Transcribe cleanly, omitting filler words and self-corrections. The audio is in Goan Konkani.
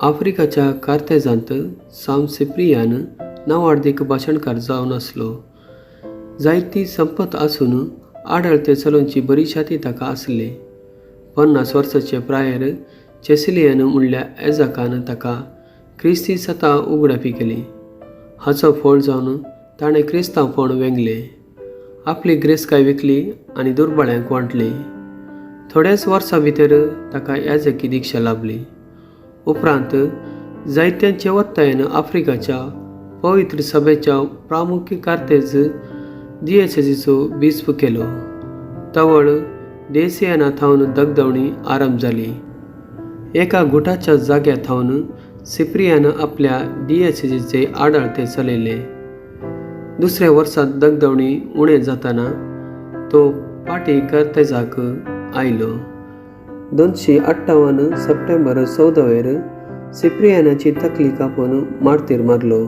आफ्रिकाच्या कार्तेजांत सांत सिप्रियान नांवाडदीक भाशणकार जावन आसलो. जायती संपत आसून आडळते चलोवची बरी छाती ताका आसली. 50 वर्साचे प्रायेर चेसिलियन म्हणल्या एजाकान ताका क्रिस्ती सता उगडापी केली. हाचो फळ जावन ताणें क्रिस्तांवपण वेंगलें, आपली ग्रेसकाय विकली आनी दुर्बळ्यांक वांटली. थोड्याच वर्सां भितर ताका याजकी दिक्षा लाभली. उपरांत जायत्यांचे वत्तायेन आफ्रिकाच्या पवित्र सभेच्या प्रामुख्य कार्तेज दियेसेजीचो बिस्प केलो. तवळ देसियाना थावन दगदवणी आरंभ जाली. एका गुटाच्या जाग्या थावन सिप्रियान आपल्या दियेसेजीचे आडळते चलयले. दुसऱ्या वर्सात दगदवणी उणें जाताना तो पाटी कार्तेजाक आयलो. 258 सप्टेंबर 14वेर सिप्रियानाची तकली कापून मार्तीर मारलो.